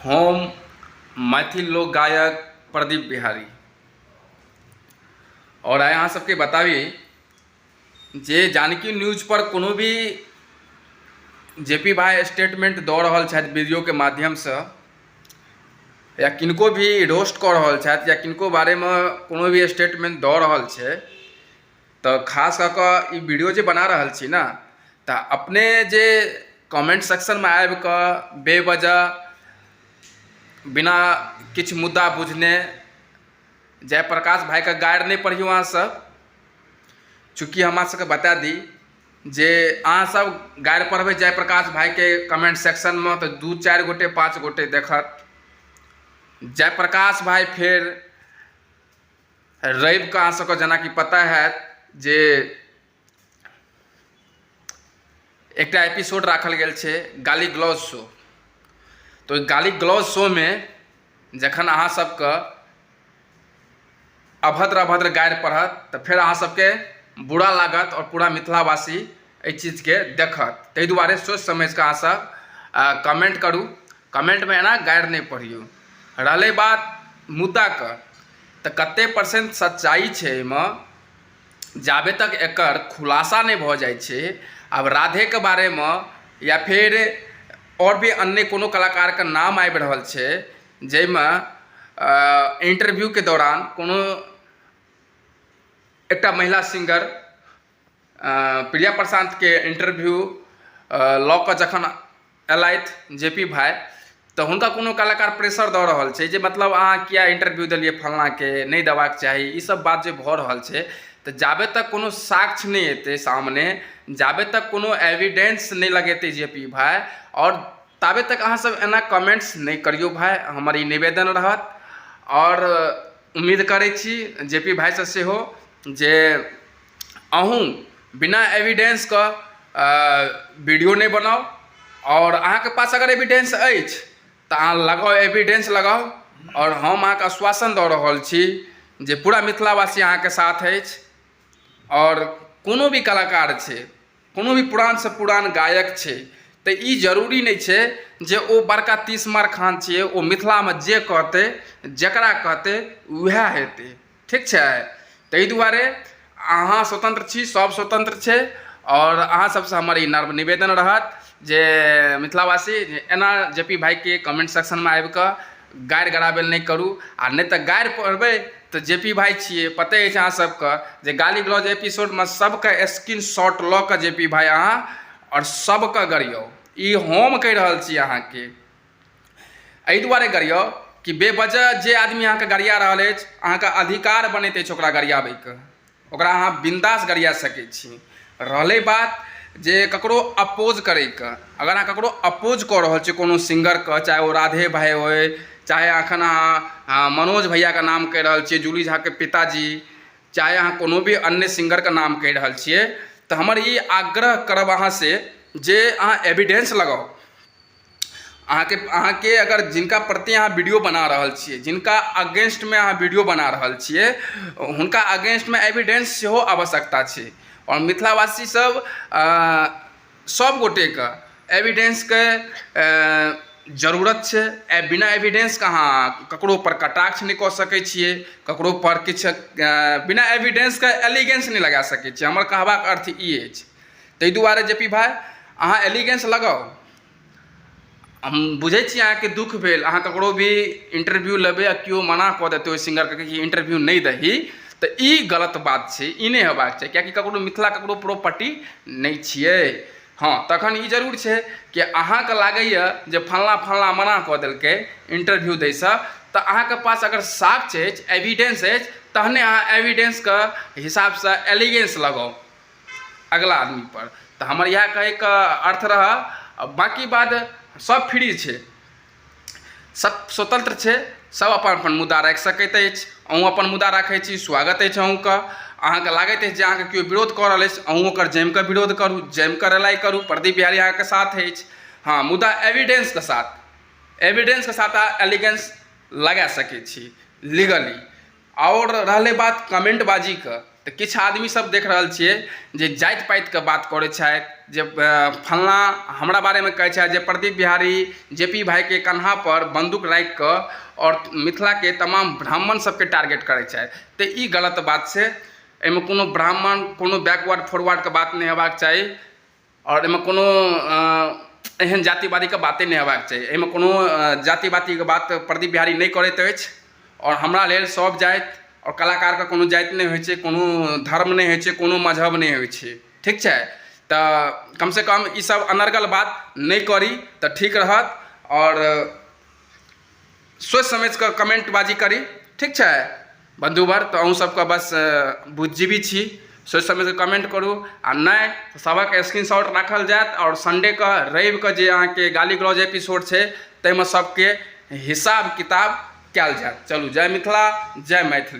हम मैथिल लोक गायक प्रदीप बिहारी आओर आइ अहाँ सबके बताबी जे जानकी न्यूज पर कोनो भी जे पी भाई स्टेटमेंट दऽ रहल छथि वीडियोके माध्यमसँ या किनको भी रोस्ट कऽ रहल छथि या किनको बारेमे कोनो भी स्टेटमेंट दऽ रहल छै तऽ खास कऽ कऽ ई वीडियो जे बना रहल छी ने तऽ अपने जे कमेंट सेक्शनमे आबि कऽ बेवजह बिना किछु मुद्दा बुझने जयप्रकाश भाइके गारि नहि पढ़ियौ अहाँसभ चूँकि हमरा सबके बता दी जे अहाँसभ गारि पढ़बै जयप्रकाश भाइके कमेंट सेक्शनमे तऽ दू चारि गोटे पाँच गोटे देखत। जयप्रकाश भाइ फेर रविके अहाँ सबके जेनाकि पता हैत जे एकटा एपिसोड राखल गेल छै गाली गलौज शो। तऽ ओहि गाली गलौज शोमे जखन अहाँ सबके अभद्र अभद्र गारि पढ़त तऽ फेर अहाँ सबके बुरा लागत आओर पूरा मिथिलावासी एहि चीजके देखत। ताहि दुआरे सोचि समझिकऽ अहाँ सब कमेंट करू, कमेंटमे एना गारि नहि पढ़ियौ। रहलै बात मुद्दाके तऽ कतेक परसेंट सच्चाइ छै एहिमे, जाबे तक एकर खुलासा नहि भऽ जाइ छै, आब राधेके बारेमे या फेर आओर भी अन्य कोनो कलाकारके नाम आबि रहल छै जाहिमे इन्टरव्यूके दौरान कोनो एकटा महिला सिंगर प्रिया प्रशान्तके इन्टरव्यू लऽ कऽ जखन अयलथि जे पी भाइ तऽ हुनका कोनो कलाकार प्रेशर दऽ रहल छै जे मतलब अहाँ किया इन्टरव्यू देलियै फलनाके नहि देबाक चाही ई सब बात जे भऽ रहल छै तऽ जाबे तक कोनो साक्ष्य नहि एतै सामने, जाबे तक कोनो एविडेंस नहि लगेतै जे पी भाइ आओर ताबे तक अहाँ सब एना कमेंट्स नहि करियौ भाइ, हमर ई निवेदन रहत। आओर उम्मीद करै छी जे पी भाइसँ सेहो जे अहूँ बिना एविडेंसके वीडियो नहि बनाउ आओर अहाँके पास अगर एविडेंस अछि तऽ अहाँ लगाउ, एविडेंस लगाउ। आओर हम अहाँके आश्वासन दऽ रहल छी जे पूरा मिथिलावासी अहाँके साथ अछि। आओर कोनो भी कलाकार छै, कोनो भी पुरानसँ पुरान गायक छै, तऽ ई जरूरी नहि छै जे ओ बड़का तीसमार खान छियै, ओ मिथिलामे जे कहतै जकरा कहतै उएह हेतै। ठीक छै, ताहि दुआरे अहाँ स्वतन्त्र छी, सभ स्वतन्त्र छै। आओर अहाँ सभसँ हमर ई नम्र निवेदन रहत जे मिथिलावासी एना जे पी भाइके कमेंट सेक्शनमे आबि कऽ गारि गराबेल नहि करू, आ नहि तऽ गारि पढ़बै तऽ जे पी भाइ छियै, पते अछि अहाँ सबके जे गाली गलौज एपिसोडमे सबके स्क्रीन शॉट लऽ कऽ जे पी भाइ अहाँ आओर सबके गरियौ। ई हम कहि रहल छी अहाँके, एहि दुआरे गरियौ कि बेवजह जे आदमी अहाँके गरिया रहल अछि, अहाँके अधिकार बनैत अछि ओकरा गरियाबैके, ओकरा अहाँ बिन्दास गरिया सकै छी। रहलै बात जे ककरो अपोज करैके, अगर अहाँ ककरो अपोज कऽ रहल छी कोनो सिंगरके, चाहे ओ राधे भाइ होइ, चाहे एखन अहाँ मनोज भैयाके नाम कहि रहल छियै, जूली झाके पिताजी, चाहे अहाँ कोनो भी अन्य सिंगरके नाम कहि रहल छियै, तऽ हमर ई आग्रह करब अहाँसँ जे अहाँ एविडेंस लगाउ। अहाँके अगर जिनका प्रति अहाँ वीडियो बना रहल छियै, जिनका अगेंस्टमे अहाँ वीडियो बना रहल छियै, हुनका अगेंस्टमे एविडेंस सेहो आवश्यकता छै। आओर मिथिलावासी सब सब गोटेके एविडेंसके जरूरत छै। बिना एविडेंसके अहाँ ककरो पर कटाक्ष नहि कऽ सकै छियै, ककरो पर किछु बिना एविडेंसके एलिगेंस नहि लगा सकै छियै। हमर कहबाक अर्थ ई अछि। ताहि दुआरे जे पी भाइ अहाँ एलिगेंस लगाउ। हम बुझै छी अहाँके दुःख भेल, अहाँ ककरो भी इंटरव्यू लेबै आ केओ मना कऽ देतै ओहि सिंगरके कि इंटरव्यू नहि दही, तऽ ई गलत बात छै, ई नहि हेबाक चाही, किएकि ककरो मिथिला ककरो प्रॉपर्टी नहि छियै। हँ, तखन ई जरूर छै कि अहाँके लागैए जे फल्लाँ फल्लाँ मना कऽ देलकै इंटरव्यू दैसँ, तऽ अहाँके पास अगर साक्ष्य अछि, एविडेंस अछि, तहने अहाँ एविडेंसके हिसाबसँ एलिगेंस लगाउ अगला आदमीपर। तऽ हमर इएह कहैके अर्थ रहए। बाँकी बात सब फ्री छै, सब स्वतन्त्र छै, सब अपन अपन मुद्दा राखि सकैत अछि। अहूँ अपन मुद्दा राखै छी, स्वागत अछि अहूँके। अहाँके लागैत अछि जे अहाँके केओ विरोध कऽ रहल अछि, अहूँ ओकर जमिकऽ विरोध करू, जमिकऽ लड़ाइ करू, प्रदीप बिहारी अहाँके साथ अछि। हँ, मुदा एविडेंसके साथ, एविडेंसके साथ अहाँ एलिगेंस लगा सकै छी लीगली। आओर रहलै बात कमेन्टबाजीके, तऽ किछु आदमी सब देख रहल छियै जे जाति पातिके बात करै छथि जे फलना हमरा बारेमे कहै छथि जे प्रदीप बिहारी जे पी भाइके कन्हापर बन्दूक राखिकऽ आओर मिथिलाके तमाम ब्राह्मण सबके टारगेट करै छथि। तऽ ई गलत बात छै। एहिमे कोनो ब्राह्मण कोनो बैकवर्ड फॉरवर्डके बात नहि हेबाक चाही आओर एहिमे कोनो एहन जातिवादीके बाते नहि हेबाक चाही। एहिमे कोनो जातिवादीके बात प्रदीप बिहारी नहि करैत अछि आओर हमरा लेल सब जाति आओर कलाकारके कोनो जाति नहि होइ छै, कोनो धर्म नहि होइ छै, कोनो मजहब नहि होइ छै। ठीक छै, तऽ कमसँ कम ई सब अनर्गल बात नहि करी तऽ ठीक रहत आओर सोचि समझि कऽ कमेंट बाजी करी। ठीक छै बन्धुवर, तऽ अहूँ सबके बस बुद्धिजीवी छी, सोचि समझि कऽ कमेंट करू आ नहि सबक स्क्रीन शॉट राखल जायत आओर संडेके रविके जे अहाँके गाली गलौज एपिसोड छै ताहिमे सबके हिसाब किताब कयल जायत। चलू, जय मिथिला, जय मैथिली।